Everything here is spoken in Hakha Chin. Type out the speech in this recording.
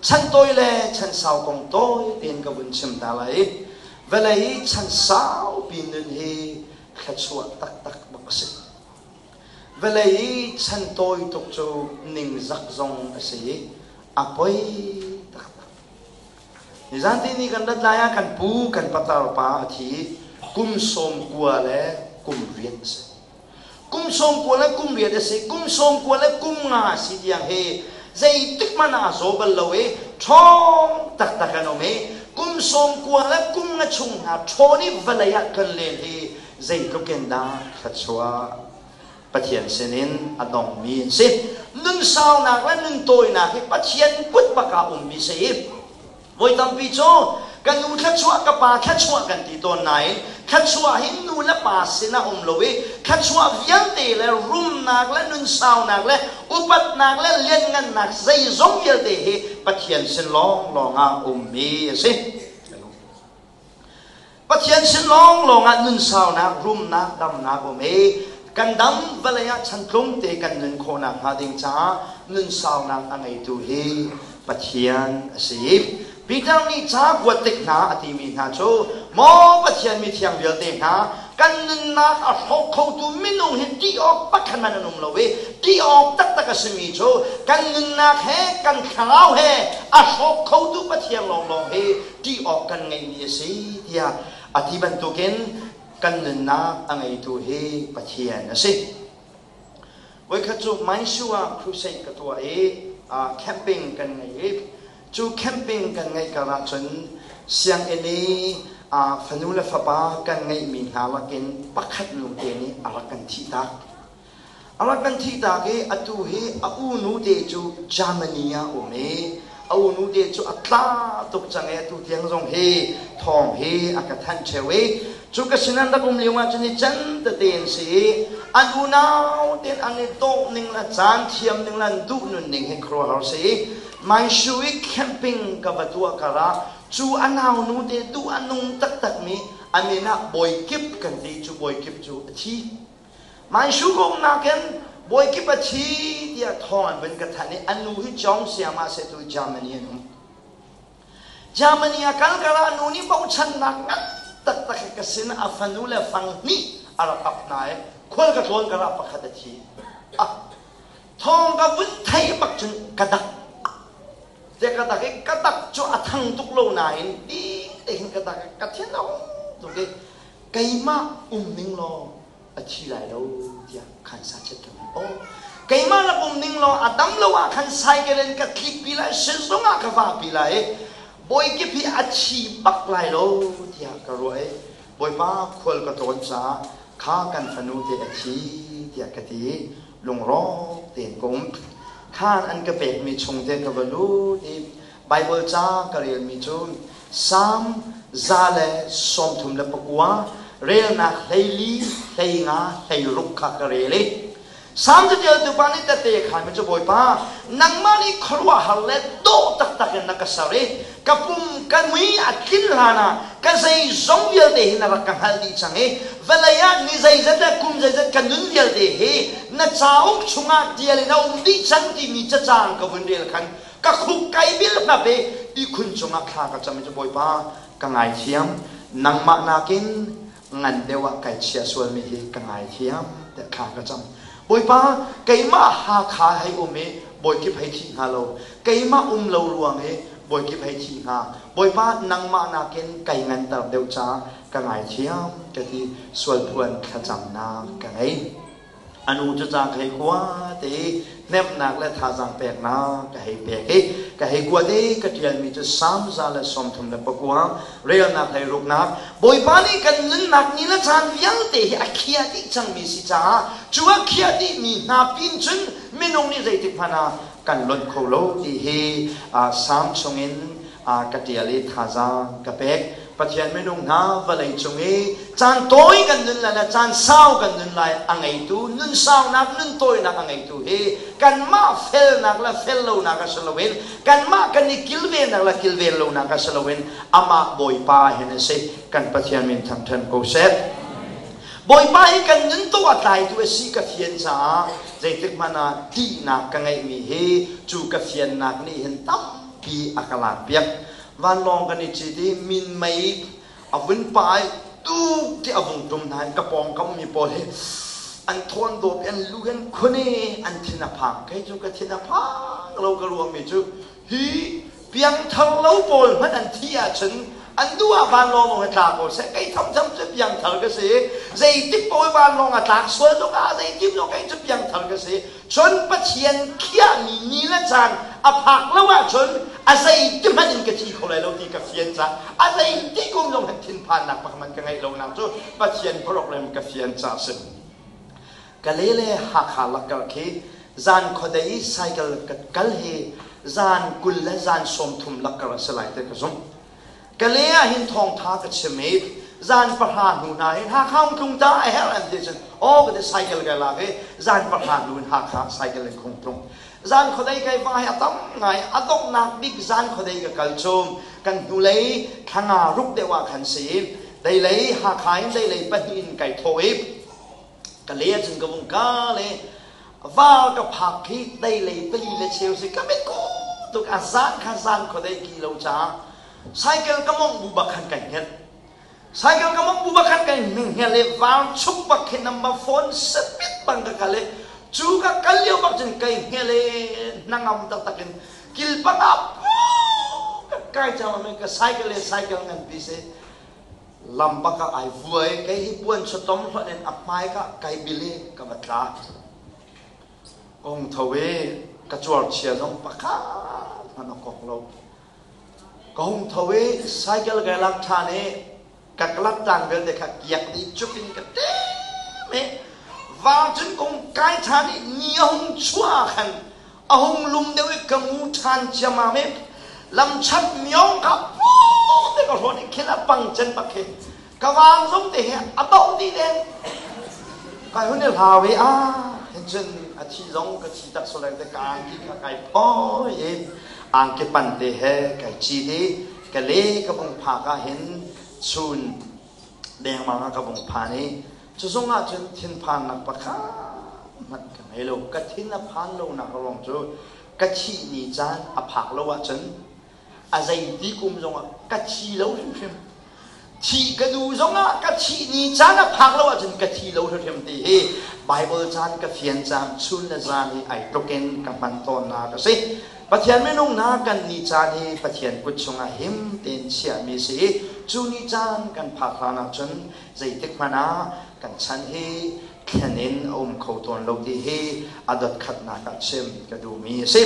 Chan tawi le chan sau kong tawi tein ka vun chim ta lai. Vawlei chan saupi nun hi thluachuah taktak bak a si. Vawlei chan tawi tuk cu ningzak zong a si i a poi taktak. Nizan ti ni kan rat lai ah kan pu kan patar pa a thi i kum 90 le kum 8 a si. Kum 90 le kum 8 a si. Kum 90 le kum 5 a si tiang hi zeitik hmanh ah a zaw bal lo i ṭhawng taktak an um i kum 90 le kum 5 chung hna ṭhawn i vawlei ah kan len hi zeitluk in dah thluachuah Pathian sinin a dongmi an si. Nun saunak le nun tawinak hi Pathian kut bak ah ummi si i voi tampi cu ka nu thluachuah ka pa thluachuah kan ti tawn nain thluachuah hi nu le pa sinah um lo i thluachuah vialte le rumnak le nun saunak le upatnak le lianngannak zeizong vialte hi Pathian sin lawnglawng ah ummi a si. Pathian sin lawnglawng ah nunsaunak, rumnak, damnak um i kan dam vawlei ah chantlung te kan nun khawhnak hnga ding caah nunsaunak a ngeitu hi Pathian a si. Peter nih ca kuat tik hna a timi hna cu maw Pathian mithiang vialte hna kan nunnak a hrawk khotu minung hi ti awk pakhat hmanh an um lo i ti awk taktak a simi cu kan nunnak he kan thlarau he a hrawk khotu Pathian lawnglawng hi ṭih awk kan ngeihmi a si tiah a ti bantukin kan nunnak a ngeitu hi Pathian a si. Voikhat cu Mysore ah crusade ka tuah i camping kan ngei i cu camping kan ngeih kar ahcun sianginn i fanu le fapa kan ngeihmi hna lakin pakhat nu te nih a rak kan thihtak. A rak kan thihtak i atu hi a unu te cu Germany ah um i a unu te cu a tla tuk cang i atu tiang zong hi thawng hi a ka thanh ṭheo i cu ka sin an rak um lio ah cun i can tete an si i an unau tein an i dawh ning le caan thiam ning le an duh nun ning hi khuaruahhar si i Maishu i camping ka va tuah kar ah cu a naunu te duh a nung taktakmi a min ah Bawi Kip kan ti cu Bawi Kip cu a thi. Manshu kong nakin bawikip a thi tiah thawng an vun ka thanh i an nu hi Chong siangmah setu Germany an um. Germany a kal kar ah nu nih bochannak ngan taktak he ka sin a fanu le fang hnih a rak ap hna i khual ka tlawn kar ah pakhat a thi. Ah, thawng ka vun thei bak cun ka dak. Te ka dak i ka dak cu a thang tuk lo nain ding te hin ka dak i ka thin a hung tuk i keimah um ning law a thi lai lo tiah khan sa chet ka ngei. Oh, keimah rak um ning law a dam lo ah khan cycle in ka tlik pi lai, sizung ah ka va pi lai i bawikip hi a thi bak lai lo tiah ka ruah i Bawipa khual ka tlawn caah kha kan fanu te a thi tiah ka ti i lungrawk tein ka um. Khan an ka pekmi chung te ka va lut i Baibal ca ka relmi cu Salm 139 relnak 14, 15, 16 kha ka rel i Salm caṭialtu pa nih tette khanmi cu Bawipa, nangmah nih khuaruahhar le dawh taktak in na ka ser i ka pum ka mui a tlin hlan ah ka zeizong vialte hi na rak ka hngalh dih cang i vawlei ah ni zeizat le kum zeizat ka nun vialte hi na cauk chungah ṭial in a um dih cang timi cacang ka vun rel khan ka khuk kai bil hnap i ihkhun cungah thla ka cam i cu Bawipa ka ngaithiam nangmah nakin ngan deuh ah kai chia sualmi hi ka ngaithiam tiah thla ka cam. Bawipa keimah Hakha hei um i Bawikip hei thi hnga lo keimah um lo ruang i Bawikip hei thi hnga Bawipa nangmah nakin kai nganter deuh caah ka ngaithiam ka ti sualphuan thlacamnak ka ngei. A nu cu ca ka hei kua te i hnemhnak le thazaang peknak ka hei pek i ka hei kuat i ka ṭialmi cu Salm 139 relnak 16nak Bawipa nih kan nunnak ni le caan vialte hi a khiah dih cangmi si caah cu a khiah dihmi hna pin cun minung nih zeitik hmanh ah kan lonh kho lo ti hi Salm chungin ka ṭial i thazaang ka pek. Pathian minung hna vawlei cung i caan tawi kan nun lai le caan sau kan nun lai a ngeitu nun saunak nun tawinak a ngeitu hi kanmah felnak le fel lonak a si loin kanmah kan i kilvennak le kilven lonak a si loin amah Bawipa hin a si. Kan Pathian min thangṭhat ko seh. Bawipa hi kan nun tu a tlaitu a si ka fian caah zeitik hmanh ah ṭihnak ka ngeihmi hi cu ka fiannak nih hin tam. tampi a ka lakpiak. Vanlawng kan i cit i minmei a vun pai tuk ti a vung tum nain ka pawngkam mi pawl hi an thawn dawp i an lu an khun i an thin a phang. Kei cu ka thin a phang lo ka ruahmi cu hi piangthar lo pawl hmanh an thih ahcun an duh ah vanlawng hi tla ko seh. Kei thamtham cu piangthar ka si. Zeitik paoh vanlawng a tlak sual zong ah zeitik zong kei cu piangthar ka si. Cun Pathian khiahmi ni le caan a phak lo ahcun a zeiti hmanh in ka thi kho lai lo ti ka fian caah a zeiti kum zong hin thinphannak pakhat hmanh ka ngeih lonak cu Pathian program ka fian caah a si. Kale le Hakha lakkar khi zan khuadei cycle ka kal hi zan 20 le zan 30 lakkar a si lai ti ka zumh. Kale ah hin thawngtha ka chim i zan 10 hnu hna hin Hakha hung tlung ta a herh an ti cun aw ka ti cycle kai lak i zan 10 hnu in Hakha cycle in khung tlung. Zan khuadei kai va hi a tam ngai a donghnak bik zan khuadei ka kal cu kan hnulei thlanga ruk deuh ah khan si deilei Hakha in deilei pahnih in kai thawh i ka le cun ka vung kal i val ka phak khi deilei pali le cheu si ka mit ku tuk a zan kha zan khuadei ki lo caah cycle ka mongh bu bak khan kai hngelh cycle ka mongh bu bak khan kai hngelh i val chuk bak khi number phone sapit bang ka kal i cu ka kal lio bak cun kai hngelh i hnangam taktak in kil panga ka kai cang ka cycle le cycle ngan pi si lam bak ah ai vuai kei hi puan chatom hlonh in a hmai ka kai bil i ka va tla ka hung tho i ka cuar chia zong pakhat hmanh a kok lo ka hung tho i cycle kai lak ṭhan i ka kalak tang vialte kha kiak dih cuk in ka tem i vang cun kung kai ṭhan i ni a hung chuah ah khan a hung lum deuh i ka ngu ṭhan ciammam i lamchak miong kha te ka hrawn i khin a pang cen bak khi ka vang zong te he a doh dih len kai hun i hlau i a hin cun a thi zong ka thi tak soleng te ka angki kha kai phoi i angki pan te he kai cit i ka le ka vung phak ah hin chun dengmang ah ka vung phan i Cu zong ah cun thinphannak pakhat hmanh ka ngei lo. Ka thin a phan lonak a ruang cu ka thih ni caan a phak lo ahcun a zeiti kum zongah ka thi lo hrimhrim. Thih ka duh zongah ka thih ni caan a phak lo ahcun ka thi lo hrimhrim ti hi Bible caan ka fian caan chun le zan hi ai tluk in ka hman tawnnak a si. Pathian minung hna kan ni caan hi Pathian kut chungah him tein chiahmi si i cu ni caan kan phak hlan ahcun zeitik hmanh ah kan chan hi thlen in a um kho tawn lo ti hi a dot khatnak ah chim ka duhmi a si.